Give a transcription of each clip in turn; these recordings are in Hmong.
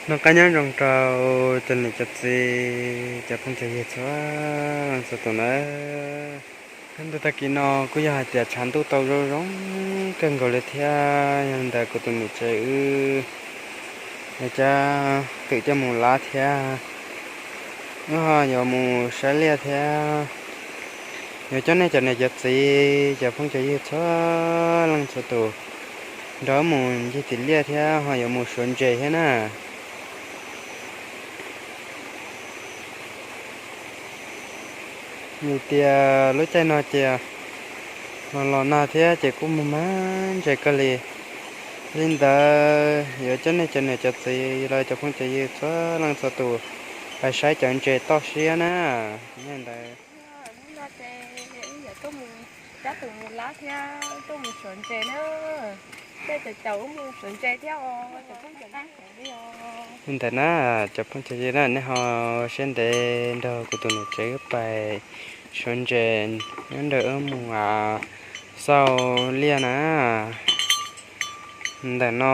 Noj qab nyob zoo rau cov niam cov txiv, cov phooj cov ywg txhua leej txhua tus nawb. Ntu tag kis no kuj yog hais tias tshav ntuj tau zoo zoo kawg nkaus li thiab, yog li ntawd kuv tus niam tsev wb yuav coj, twm coj mus lab thiab, wb ho yuav mus saib liaj thiab. Yuav coj nej cov niam cov txiv, cov phooj cov ywg txhua leej txhua tus nrog wb mus ncig tim liaj thiab ho yuav mus suav ntses thiab na. Vim tias lub caij no ces los los nag thiab ces kuj mag mag ntses kawg li. Li ntawd yuav coj nej cov niam cov txiv los cov phooj cov ywg txhua leej txhua tus pais saib cov ntses toj siab na. Li ntawd, li ntawd na, cov phooj cov ywg na, nej ho siab ntev nrog kuv tus niam tsev wb pais suav ntses nyob nrog wb mus xauj liaj na. Ntawm no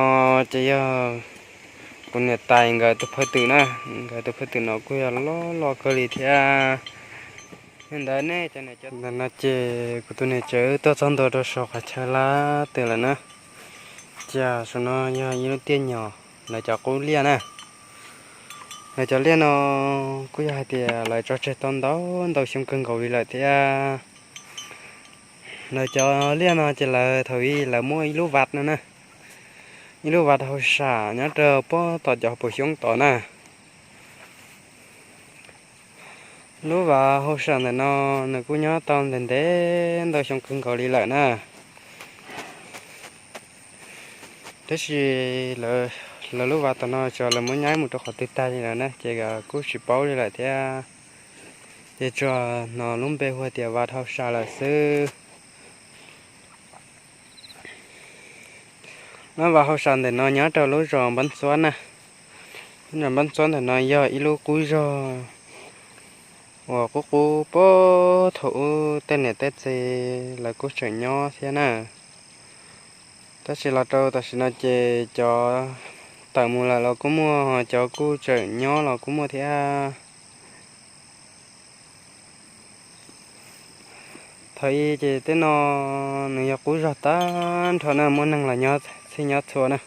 ces yog kuv niam tais nkawd tus phaj twm na, nkawd tus phaj twm no kuj yog loj loj kawg li thiab. Li ntawd ne, ntawm no ces kuv tus niam tsev wb tuaj txog ntua rau saum qhov chaw lab twm lawm na. Ces saum no yog ib lub tiaj nyom lawv cov qub liaj na. Lawv cov liaj no kuj yog hais tias lawv tso tseg tau ntau ntau xyoo kawg nkaus li lawm thiab. Lawv cov liaj no ces lawv thaum ub lawv muaj ib lub vaj no na, ib lub vaj hauj sam nyob rau pob tom cov hauv paus xyoob tod na. Lub vaj hauj sam ntawm no nws kuj nyob tau ntev ntev ntau xyoo kawg nkaus li lawm na. Tab sis lawv lub vaj tom no tsuas lawv muab nyaib mus rau qhov twg tag li lawm na ces kuj tsis paub li lawm thiab. Ces tsuas hnov lub npe hu tias vaj hauj sam lawm xwb. Lub vaj hauj sam ntawm no nyob rau lub zos Npab Ntxuab na. Lub zos Npab Ntxuab ntawm no yog ib lub qub zos uas qub qub puag thaum ub tej niam tej txiv lawv kuj tseem nyob thiab na. Tab sis los rau tam sim no ces cov tawm mus lawm los kuj muaj, cov kuj tseem nyob los kuj muaj thiab. Thaum ub ces tej no nws yog qub zos tag nrho na, muaj neeg los nyob txhij nyob txhua na.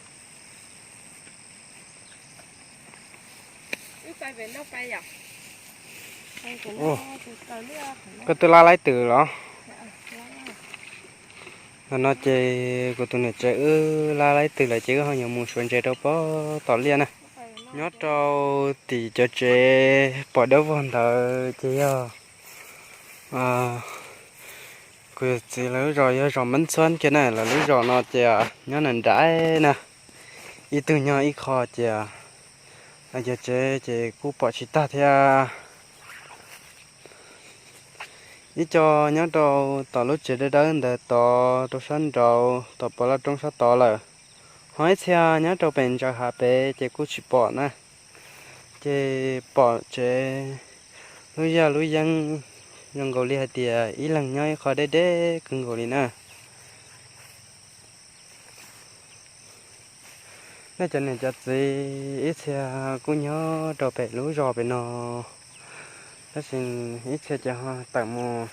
Koj twb lab laib twm los? Ntawm no ces kuv tus niam tsev wb lab laib twm lawm ces wb ho yuav mus suav ntses rau pob tom liaj na. Nyob rau tim cov tsev pom dawb vog ntawd ces yog kuv txiv lawv lub zos, yog zos Npab Ntxuab kiag na. Lawv lub zos no ces nyob nram nraim na, ib tug nyob ib qho ces lawv cov tsev ces kuj pom tsis tag thiab. Ib co nyob rau tom lub tsev dawb dawb ntawd tod rau sab nraud tom pov laj roob sab tod lawm, ho ib txhia nyob rau pem ntsaws hav pem ces kuj tsis pom na. Ces pom tsev lub yaj lub yeeb zoo nkaus li hais tias ib leeg nyob ib qho deb deb kawg nkaus li na. Nej cov niam cov txiv ib txhia kuj nyob rau pem lub zos pem no, tab sis ib txhia ces tawm mus,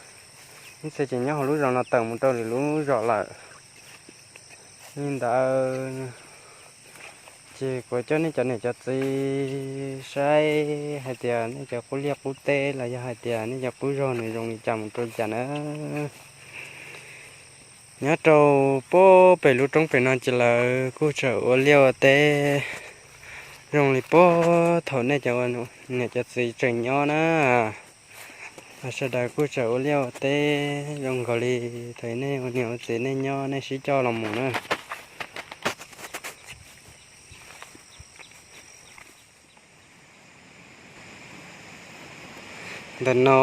ib txhia ces nyob hauv lub zos no tawm mus rau lwm lub zos lawm. Li ntawd ces kuv coj nej cov niam cov txiv saib hais tias nej cov qub liaj qub teb los yog hais tias nej cov qub zos nws zoo li cas mus rau li cas na. Nyob rau puag pem lub roob pem no ces lawv kuj tseem ua liaj ua teb zoo li puag thaum nej cov niam cov txiv tseem nyob na. Sawv daws kuj tseem ua liaj ua teb zoo nkaus li thaum nej ua niam ua txiv nej nyob nej sib coj los mus na. Ntawm no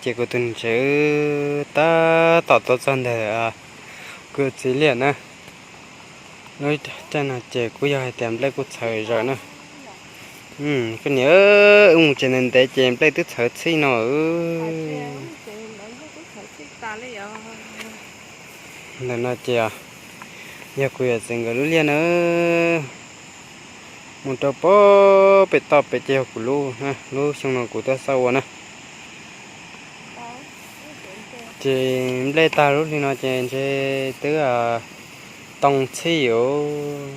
ces kuv tus niam tsev wb tab tom tuaj txog ntawm kuv txiv liaj na. Lub caij no ces kuj yog hais tias nplej kuj txhawv zawm na. Koj niam, wb mus tsev ntev ntev ces nplej twb txhawv txhij no. Ntawm no ces yog kuv yawm txiv nkawd lub liaj na. Mus rau pem toj pem ces yog kuv lub, lub xyoo no kuv tuaj xauj ua na. Ces nplej tag lub hli no ces ntshe twb too txhij yuv.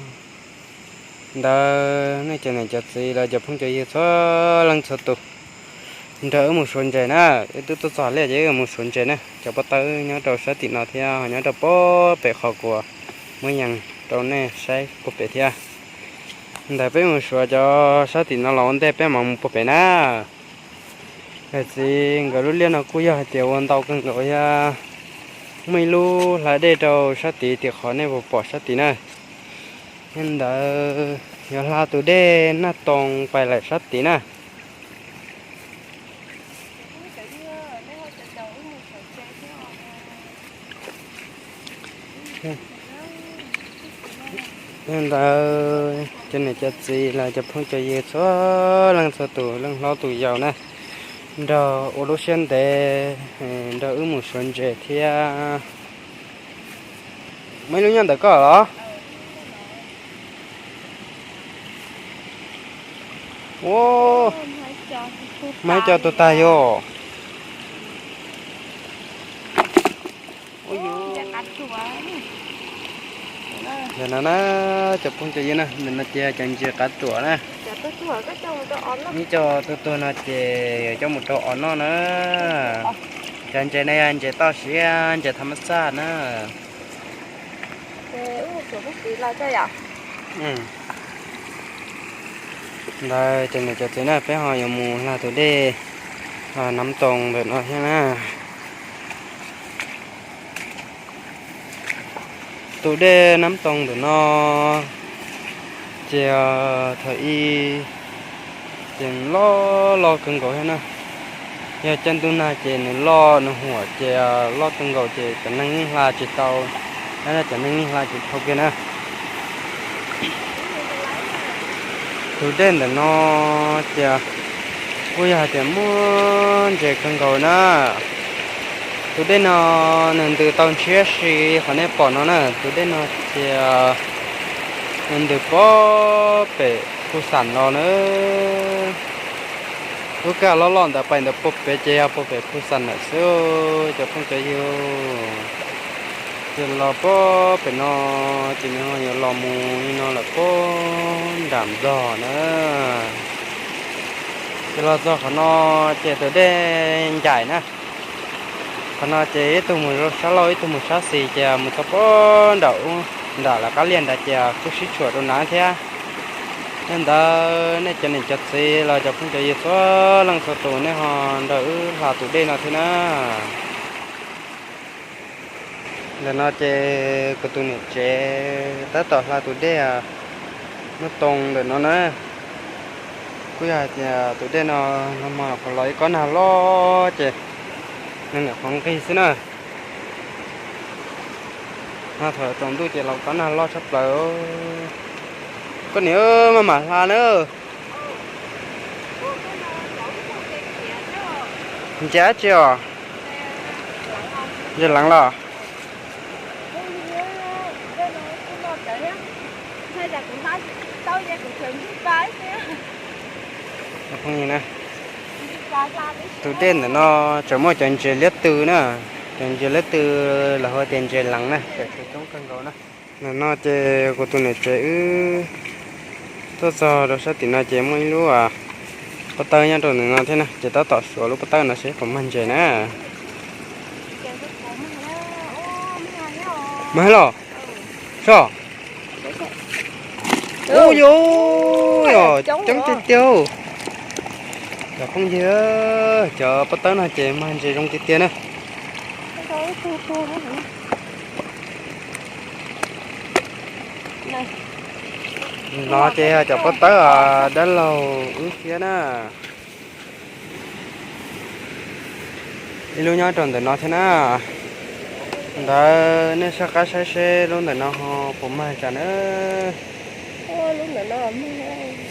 Ntawd nej cov niam cov txiv los cov phooj cov ywg txhua leej txhua tus, nrog wb mus suav ntses na. Wb twb tuaj txog liaj ces wb mus suav ntses na. Cov pob tawb nyob rau sab tim no thiab ho nyob rau pem qhov kuv muab yees rau nej saib puag pem thiab. Ntawd peb mus suav cov sab tim no los ua ntej peb mam mus puag pem na. Niam txiv nkawd lub liaj no kuj yog hais tias ua ntau kawg nkaus thiab. Muaj ib lub hla dej rau sab tid tim qhov nej puas pom sab tid na. Yog li ntawd yuav hla tus dej Naj Too pais lawm sab tid na. Yog li ntawd cov niam cov txiv los cov phooj cov ywg txhua leej txhua tus, leej hlob tus yau na, nrog ua lub siab ntev nrog wb mus suav ntses thiab. Muaj ib lub nyob ntawm koj los? Ua, muaj ib co tuag tag yom. Ntawm no na, cov phooj cov ywg na, ntawm no ces cov ntses qav ruam na. Ib co tuag tuag no ces yuav coj mus rau os noj na. Cov ntses no yog ntses toj siab, ntses tham mab xaj na. Ntawd ces niam cov txiv na, peb ho yuav mus hla tus dej Nab Too ntawm no thiab na. Tus dej Nab Too ntawm no ces thaum ub ces nws loj loj kawg nkaus thiab na. Yog caij ntuj nag ces nws loj nws huam ces loj kawg nkaus ces cov neeg yeej hla tsis tau, cov neeg yeej hla tsis dhau kiag na. Tus dej ntawm no ces kuj yog hais tias muaj ntses kawg nkaus na. Tus dej no nws ntws tau ntshiab si qhov nej pom no na. Tus dej no ces nws ntws puag pem Phu Xam los na. Lub kaj loj loj ntawd pais ntawd puag pem ces yog puag pem Phu Xam lawm xwb cov phooj cov ywg. Ces los puag pem no ces nws yuav los mus li no lawm puag nram Nplog na. Ces los txog qhov no ces tus dej ncaim na. Qhov no ces ib tug mus sab laug ib tug mus sab xis ces mus txog puag nram ub nram lawv qab liaj nrad ces kuj sib tshuam rau nrad thiab. Yog li ntawd nej cov niam cov txiv los cov phooj cov ywg txhua leej txhua tus nej ho nrog wb hla tus dej no thiab na. Ntawm no ces kuv tus niam tsev tab tom hla tus dej Nab Too ntawm no na. Kuj yog hais tias tus dej no nag hmo los ib kob nag loj ces nws nyuam qhuav nqig xwb na. Nag thaum tsaus ntuj ces los kob nag loj tshaj plaws. Koj niam maj mam hla na. Ntses dab tsi os? Ntses leev los? Tus dej ntawm no tseem muaj cov ntses liab tw na, cov ntses liab tw los hu tias ntses leev na, coob kawg nkaus na. Ntawm no ces kuv tus niam tsev wb tuaj txog rau sab tim no ces muaj ib lub pob tawb nyob rau ntawm no thiab na, ces tab tom suav lub pob tawb no seb puas mag ntses na. Mag los? Soj. Ub, yus, coob tiag tiag. Cov phooj ywg, cov pob tawb no ces mag ntses zoo tiag tiag na. No ces cov pob tawb dab laug wb thiab na. Ib lub nyob rau ntawm no thiab na. Ntawd nej soj qab saib seb lub ntawm no ho puas mag cas na.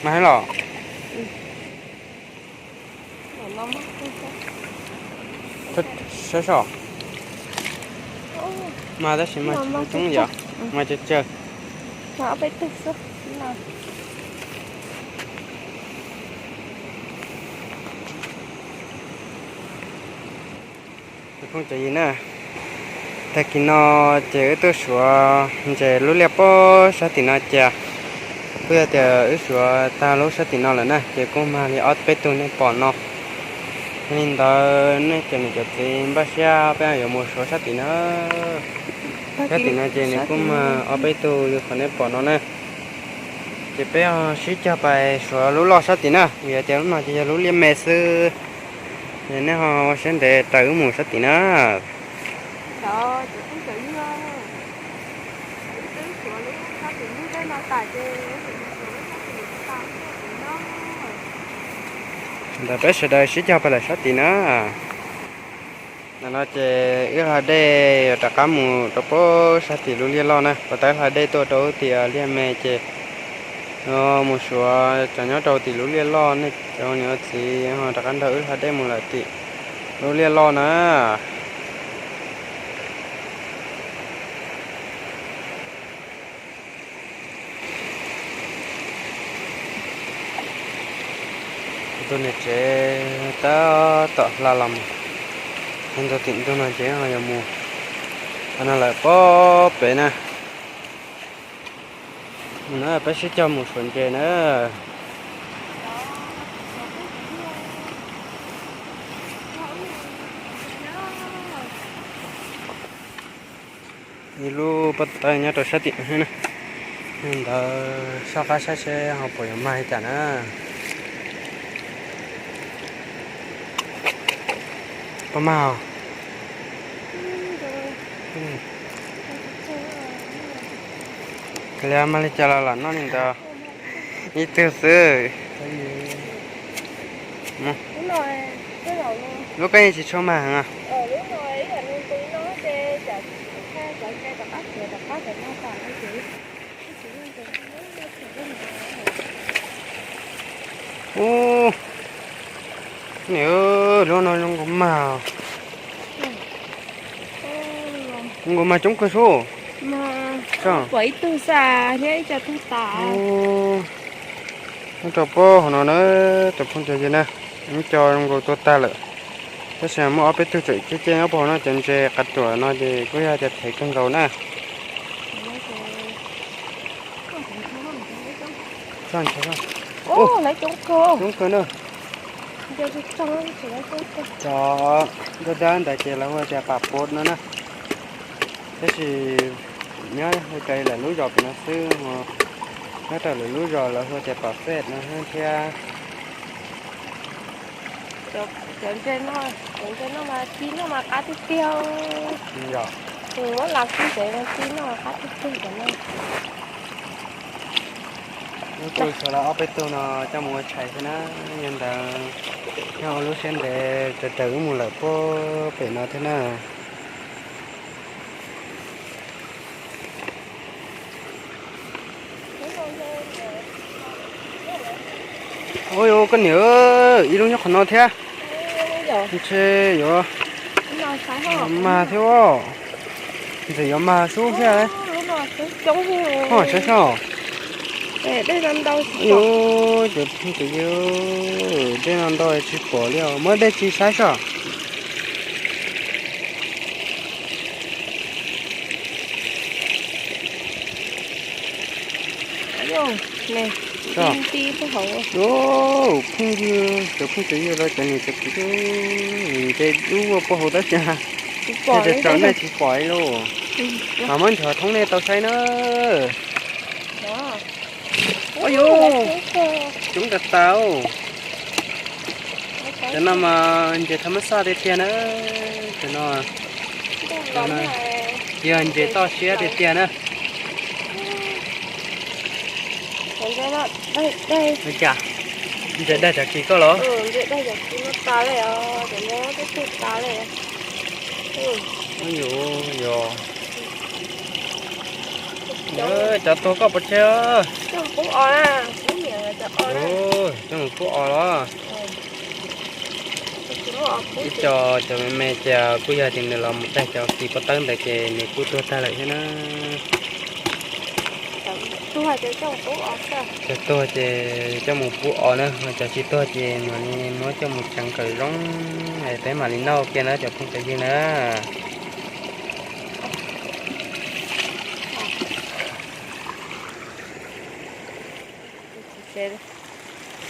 Mag los? Saib soj. Mag tab sis mag coob yom, mag tsawg tsawg. Phooj ywg na, tag kis no ces wb tuaj suav ntses lub liaj pob sab tim no cia. Kuj yog tias wb suav tag lub sab tim no lawm na, ces kuj mag li ob peb tug nej pom no. Yog li ntawd nej cov niam cov txiv npaj siab peb yuav mus suav sab tim na. Sab tim no ces nws kuj mag ob peb tug li qhov nej pom no na. Ces peb sib cog pais suav lub loj sab tim na, vim tias lub no ces yog lub liaj me xwb. Es nej ho ua siab ntev raws wb mus sab tim na. Ntawd peb sawv daws sib cog pais lawm sab tim na. Ntawm no ces wb hla dej yuav rov qab mus rau pob sab tim lub liaj loj na, puas tau hla dej tuaj rau tim liaj me ces mus suav cov nyob rau tim lub liaj loj, nej cov niam txiv ho rov qab nrog wb hla dej mus lawm tim lub liaj loj na. Kuv tus niam tsev tab tom hla los mus, ntu tim ntug no ces ho yuav mus no lawm pob pem na. Mus na, peb sib cog mus suav ntses na. Ib lub pob tawb nyob rau sab tim no na. Ntawd soj qab saib seb ho puas yuav mag li cas na. Puas mag os? Kav liam mag li cas los lam noj li ntawd. Ib tug xwb. Lub koj yeej tsis tshua mag heev. Ub, niam, lub no zoo nkaus mag. Zoo nkaus mag coob kawg sub. Pom ib tug xwb thiab ib co tuag tas. Nyob rau pob hauv no na, cov phooj cov ywg na, ib co zoo nkaus tuag tag lawm. Tab sis muaj ob peb tug tseem ceg ceg nyob pob hauv no, cov ntses qas ruam no ces kuj yog tias phem kawg nkaus na. Coob kawg na. Cov dab dab ntawd ces lawv hu tias pam pos no na. Tab sis nyob hu cov lawv lub zos pem no xwb, nyob rau lwm lub zos lawv hu tias pam fej no thiab. Cov ntses no, cov ntses no mas ci noj mas qab tiag tiag. Muab las kub ntev no ci noj mas qab tiag tiag cov no. Wb kuj suav lawv ob peb tug no coj mus ua tshais xwb na. Yog ntawd, nyob ua lub siab ntev raws raws wb mus lawm puag pem no thiab na. Ua yuav koj niam, ib lub nyob qhov no thiab. Ntshe yuav mag thiab os. Ntxim yuav mag sub thiab. Ho saib soj. Yus, cov phooj cov ywg, dej no ntau tsis pom li os, muab dej tsis saib soj. Phooj ywg, cov phooj cov ywg los cov niam cov txiv, nce dub puag hauv tab sis, nej tseem tsaws nej tsis pom li lauj. Mas muab nrhiav thoob nej tau saib na. Ua yuav, coob tas tas. Cov no mas ntses thab mab xaj tiag tiag na. Cov no yog ntses toj siab tiag tiag na. Ua cas? Ntses daig cov kis koj los? Yuav, yuav. Cov tuag koj pov tseg. Coj mus pub os los? Ib co cov me me ces kuj yog tias nws los mus daig cov kis pob tawb ntawd ces nws kuj tuag tag lawm thiab na. Cov tuag ces coj mus pub os na, cov tsis tuag ces mam li muab coj mus tseev kom zoo, peb mam li noj kiag na cov phooj cov ywg na.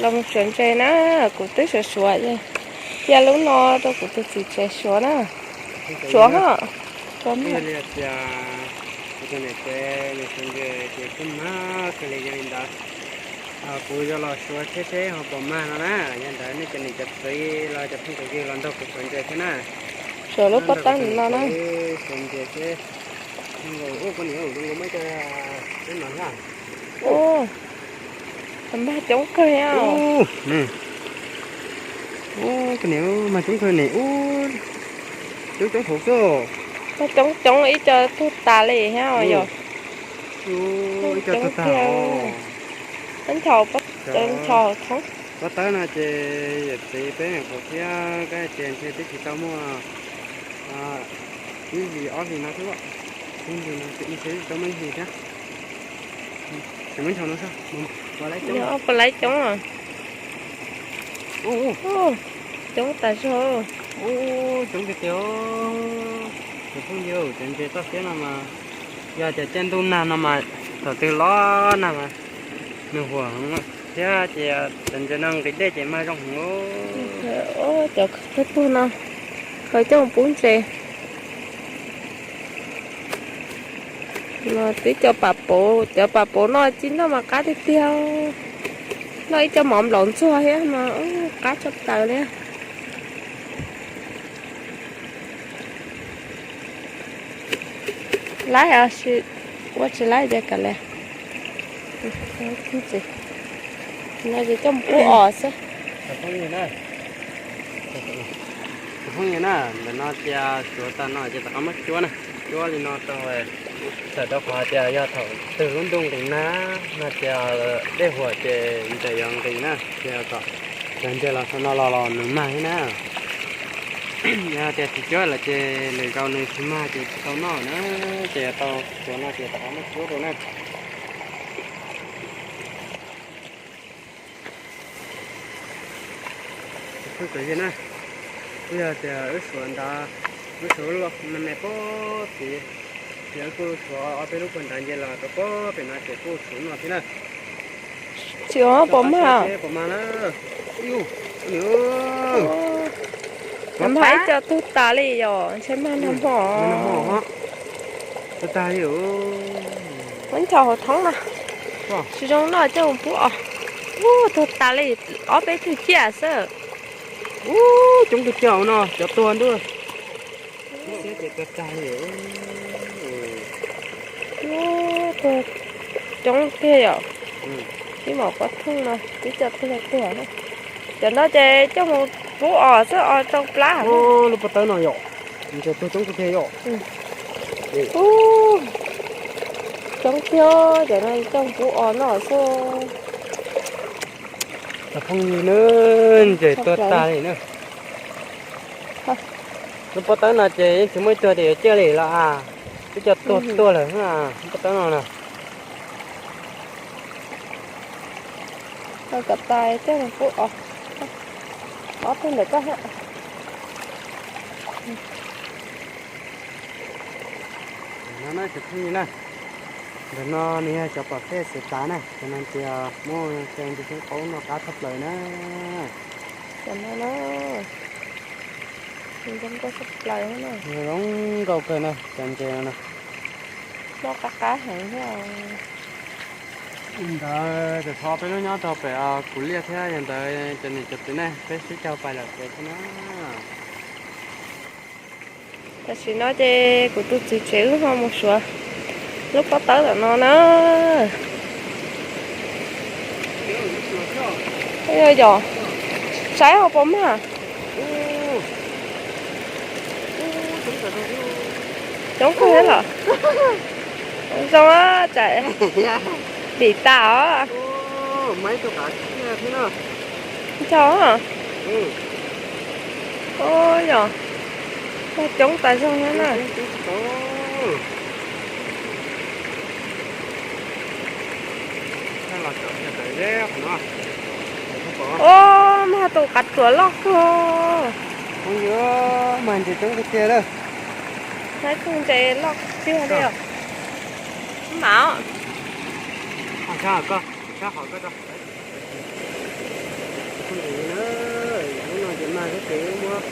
Los mus suav ntses na, kuv twb suav suav, cia lub no rau kuv tus txiv tsev suav na. Suav ho, suav na. Kuv tus niam tsev nws suav ntses ces kuj mag kawg li, yog li ntawd kuv yuav los suav thiab seb ho puas mag no na. Yog ntawd nej cov niam cov txiv los cov phooj cov ywg los nrog kuv suav ntses thiab na. Suav lub pob tawb no na. Suav ntses seb. Ub, koj niam, zoo nkaus muaj ib co peb no thiab. Ub, mag coob kawg thiab. Ub, koj niam, mag coob kawg ne. Ub, coob coob hauv xwb. Mag coob coob ib co tuag tas li thiab yom. Ib co tuag tas. Ncho, ncho hauv thoob. Pob tawb no ces yawm txiv peb hauv thiab koj tias ntshe twb tsis tau muaj ib hlis ob hlis no thiab, ib hlis no ntshe twb tsis tau muaj ib hlis thiab. Tsis muaj ncho no, puas laib coob. Coob tas zog. Coob tiag tiag. Cov phooj ywg, cov ntses toj siab no mas yog tias caij ntuj nag no mas thaum twg los nag mas nws huam heev thiab ces cov ntses no nqis dej ces mag zoo heev. Cov tuag tuag no khaws coj mus pub ntses. Twb cov pam pauv, cov pam pauv no cia noj mas qab tiag tiag. Noj ib co mov nplaum ntxuag thiab mas qab tshaj plaws li. Laib, ua tsis laib ces kav liam. No ces coj mus pub os xwb. Tus phooj ywg na, ntawm no cia suav tas no ces rov qab muab cuab na, cuab li no rau, txawm rau qhov tias yog thaum twg lub ntuj nqis nag no ces dej huam ces ntses yuav nqis na, ces kom cov ntses los saum no los los nws mag thiab na. Yog tias tsis cuab lawm ces lwm zaus nws tsis mag ces tsis tau noj na, ces yuav tau suav no ces rov qab muab cuab rau na. Phooj ywg na, kuj yog tias wb suav ntawd, wb suav me me pob tid, ces wb kuj suav ob peb lub puag nrad nce los rau pob pem no ces kuj suav noj thiab na. Tsis ua pom mag. Pom mag na. Mag ib co tuag tas li yom, ntshe mag nag hmo. Tuag tas li. Muab ncho hauv thoob na. Tsis zoo noj coj mus pub os. Ub, tuag tas li, ob peb tug ciaj xwb. Ub, coob tiag tiag no, cov tuag ntuj. Xiab ces tuag tag li. Ub, tuag coob tiag yom. Ib mom pob thooj no twb coj tuag tiag. Cov no ces coj mus pub os xwb os rau plab. Lub pob tawb no yom, ntshe tuag coob tiag tiag yom. Ub, coob tiag, cov no coj mus pub os noj xwb. Cov phooj ywg na, ntses tuag tag li na. Lub pob tawb no ces yeej tsis muaj ib tug tias yuav ciaj li los as, twb coj tuag tuag lawm lub pob tawb no na. Koj tais coj mus pub os, ob tug ntawm koj thiab. No na cov phooj ywg na, ntawm no nws yog cov pam pej xwm tav na, cov no ces muaj cov ntses xyoob qaub noj qab tshaj plaws na. Cov no na, zoo nkauj tshaj plaws na. Zoo nkauj kawg na cov ntses no na. Noj qab qab heev thiab. Ntawd ces thov peb lub nyob rau pem kuv liaj thiab yog ntawd cov niam cov txiv ne, peb sib caug pais lawm pem thiab na. Tam sim no ces kuv tus txiv tsev wb ho mus suav lub pob tawb tom no na. Yog, saib ho puas mag. Coob kawg thiab los. Zoo tsam dim tas os. Ncho, yog, coob tas zog thiab na. Los txog yog tawm zeb qhov no. Os, mas tus qav tsuam loj kawg. Phooj ywg, mas ntses coob tiag tiag lawm. Saib tus ntses loj tiag li os. Mam, sab qhov koj, sab qhov koj tso. Phooj ywg na, hnub no ces mag lub ces wb muab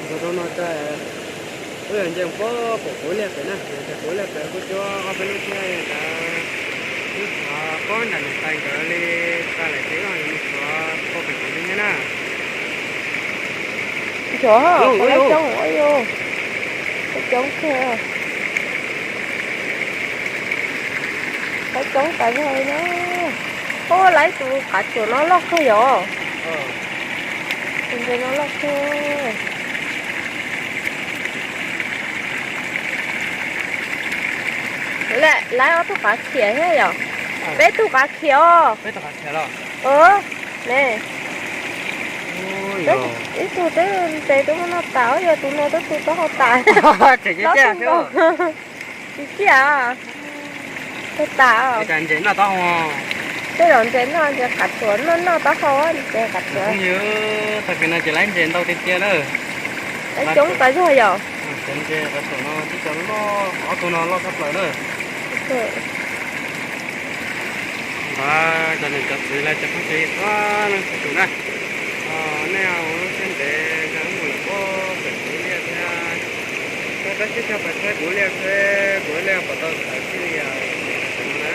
ntxuag rau no tas, wb yuav nce pob pem kuv liaj pem na, ces kuv liaj pem kuj cuab ob peb lub thiab tas, wb tsuav pob nram niam tais nkawd li tas lawm ces wb yuav mus tsuav pob pem kuv li thiab na. Nchuav, laib coob ua yus, laib coob kawg, laib coob tas zog li na. Ua laib tus qav tsuam no loj kawg yom. Tus ntses no loj kawg. Laib ob tug qav khiav thiab yom. Peb tug qav khiav os. Ne, ib tug twb ntes twb muab noj tas, yog tus no twb tu taub hau tas. Loj nkaus. Tsis ciaj. Tau tas. Tej zaum ntses noj, ntses qav tsuam noj noj taub hau, ntses qav tsuam. Tag kis no ces laib ntses ntau tiag tiag na. Laib coob tas zog yom. Ntses qav tsuam no tib co loj, ob tug no loj tshaj plaws na. Npawg cov niam cov txiv los cov phooj cov ywg txhua leej txhua tus na, nej ua lub siab ntev nrog wb mus lawm pob pem kuv liaj thiab. Koj tab sis txhob pais saib kuv liaj seb kuv liaj puas tau txhawv txij li os, ces no na.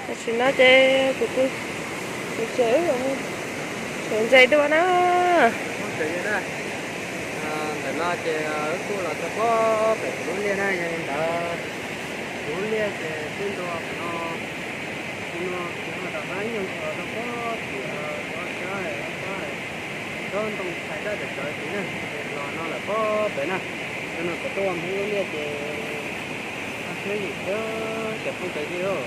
Tam sim no ces kuv tus txiv tsev wb yuav mus suav ntses dua na. Ntawm no ces wb kuj los txog pob pem kuv lub liaj na, yog li ntawd kuv lub liaj ces twb nto qhov no, kuv no kuv ho rov qab nyob nkaus rau pob tim ob sab, ob sab, tsob ntoo txhais dab tawm tsawv tid na, ces los no lawm pob pem na. Cov no kuv tuaj ua Hmoob lub liaj ces kho siab yim xwb cov phooj cov ywg.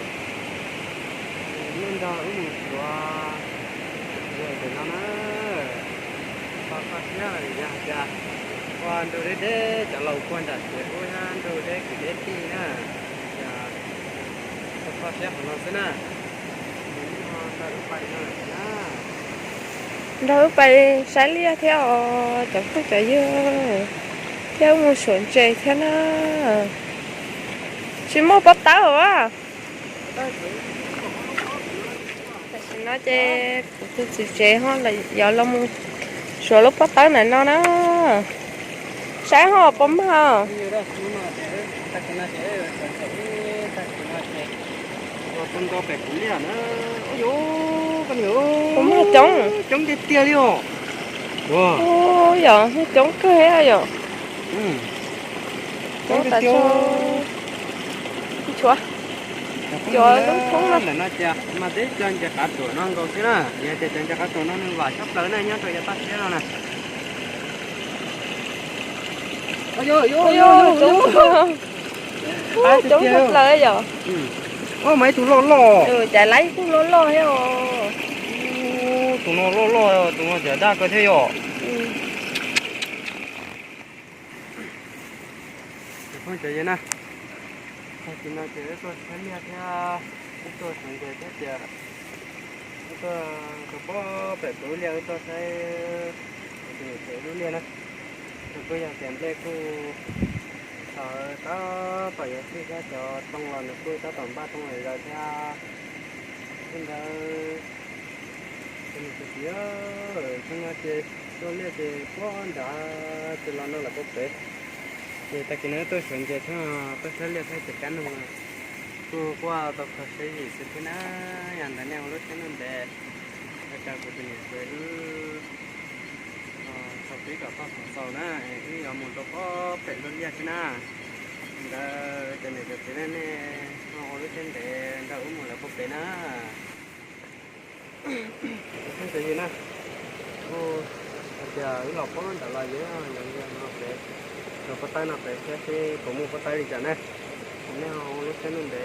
Nej nrog wb mus suav ntses ntawm no na. Kho kho siab yog hais tias ua nrug deb deb cov laus puag nram tsev ub thiab nrug deb kwv deb tij na, yog kho kho siab qhov no xwb na. Nrog wb pais saib liaj thiab os cov phooj cov ywg, thiab wb mus suav ntses thiab na. Tsis muaj pob tawb os. Tam sim no ces kuv tus txiv tsev ho yuav los mus suav lub pob tawb ntawm no na. Saib ho puas mag. Puas mag coob, coob tiag tiag li os. Yog mag coob kawg yom. Coob tas zog. Tshuav, cov lub thoob no. Ntawm no ces mag tib co ntses qav tsuam no nkaus xwb na, yog tias cov ntses qav tsuam no nws vam tshaj plaws na nyob rau yav toj siab no na. Coob tshaj plaws yom. Mas ib tug loj loj, cas laib kuj loj loj thiab os. Tus no loj loj, tus no cas daj kawg thiab yom. Phooj cov ywg na, tag kis no ces wb tuaj saib liaj thiab, wb tuaj suav ntses thiab tias, wb tuaj rau pob pem kuv lub liaj wb tuaj saib kuv tus niam tsev lub liaj na. Nws kuj yog tias nplej kuj txawv tab tom yuav txhij thiab cov tooj los nws kuj tab tom npaj tooj lawm zaws thiab. Li ntawd, cov niam cov txiv, xyoo no ces tuaj liaj ces puag nrad ces los no lawm puag pem. Ces tag kis no tuaj suav ntses thiab tuaj saib liaj thiab ces kab noog kuj quaj tau kho siab yim xwb thiab na. Yog ntawd nej ua lub siab ntev ntev, ua rau kuv tus niam tsev wb txaus pib kom txog txaus na, wb yuav mus rau pob pem lub liaj thiab na. Ntawd cov niam cov txiv na, nej ua lub siab ntev nrog wb mus lawm puag pem na. Cov phooj cov ywg na, kuj hais tias wb los pob ntawd los yuav no pem, los pob tawb no pem saib seb puas muaj pob tawb li cas na. Nej ua lub siab ntev ntev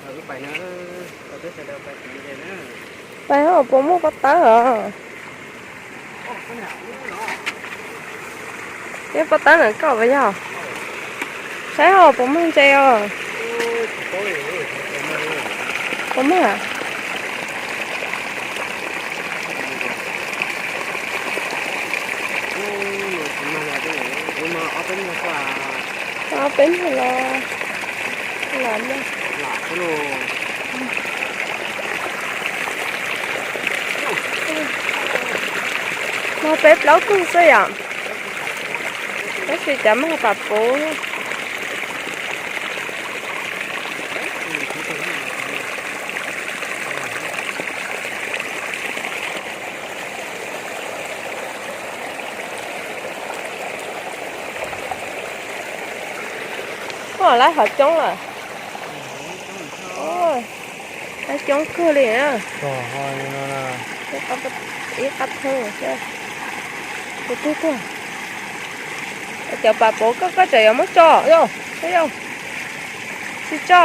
nrog wb pais na, rau peb sawv daws pais sib ntsib na. Pais puas muaj pob tawb os? Yog pob tawb ntawm koj puas yog? Saib os, puas muaj ntses os? Puas muaj? Ob peb hnub los lam no. Muaj peb plaub tug xwb yom. Tab sis cov mas pam puv. Ua lawv hov coob lawm. Lawv coob kawg li na. Ib qab thawj xwb. Tus twg tuag? Cov pam puv koj, koj tseem yuav muab tso? Tsis tso.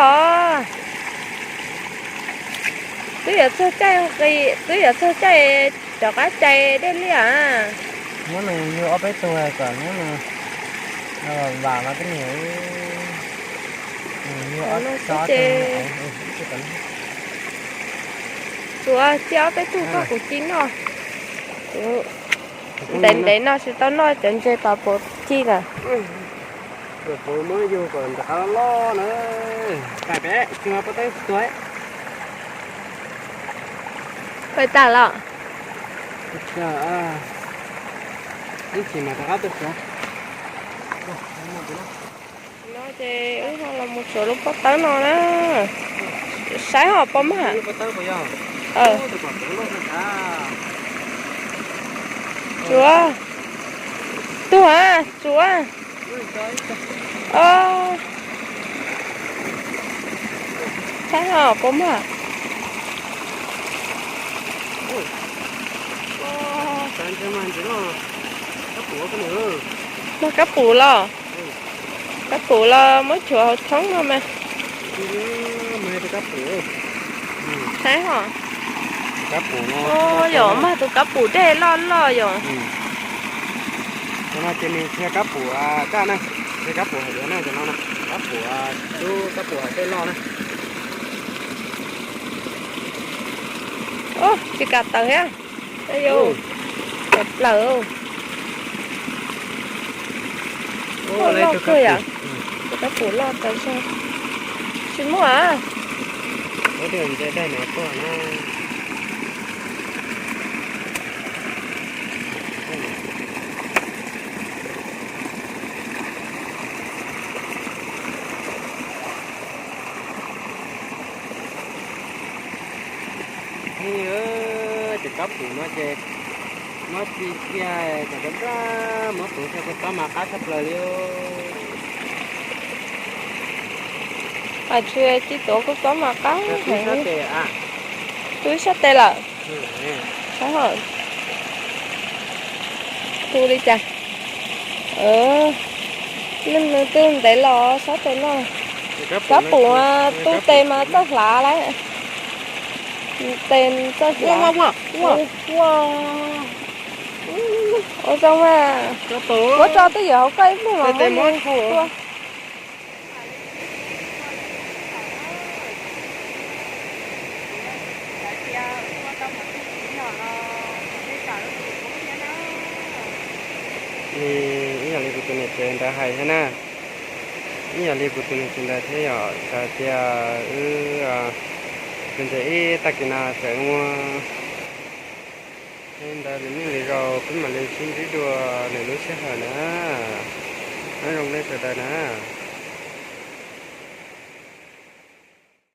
Twb yuav txog caij nqis, twb yuav txog caij rov qab cais dej liaj. Muab nws yug ob peb tug kom muab nws vam mas tej niag yug ob xwb. Tsuav cia ob peb tug koj kuv ci noj. Kuv ntev ntev no tsis tau noj cov ntses pam puv ci lawm. Pam puv muab yug kom nrov loj na. Pais peb tsis muaj pob tawb tuag. Pais tas los? Ib chim mas rov qab tuaj tsuav. No ces wb ho los mus tsuav lub pob tawb no na. Saib hom pom mas. Tsuav. Tuag, tsuav. Saib hom pom mas. Mas kab pum los? Kab pum los muab chuav hauv tshoob no mas. Saib hom. Yog mag tus kab pum dej loj loj yom. Cov no ces nws tsis yog kab pum kaj na, yog kab pum hais tias na cov no na, kab pum, lub kab pum hais dej loj na. Tsis kam tawm thiab. Tawm plaws. Loj kawg yom. Tus kab pum loj tas zog. Tsis muaj. Ces kab pum no ces muab txi kiag kom rau rau, muab tuav thiab kua txob mas qab tshaj plaws li. Tsis txi tuav kua txob mas qab heev. Tu ib sab tes lawm. Saib hom. Tu li cas? Nws twb ntev los sab tes no. Kab pum tu tes mas txawj hlav lawm. Tes txawj hlav. Ua zoo mas. Muab tso twj ywm hauv koj ib pliag mas muab tua. Ib yam li kuv tus niam tsev ntawd hais thiab na, ib yam li kuv tus niam tsev ntawd thiab yom, hais tias wb tus ntses ib tag kis no tseem muaj li ntawd, nws neej li zaus peb mam li sib ntsib dua lwm lub sij hawm na. Nyob zoo nej sawv daws na.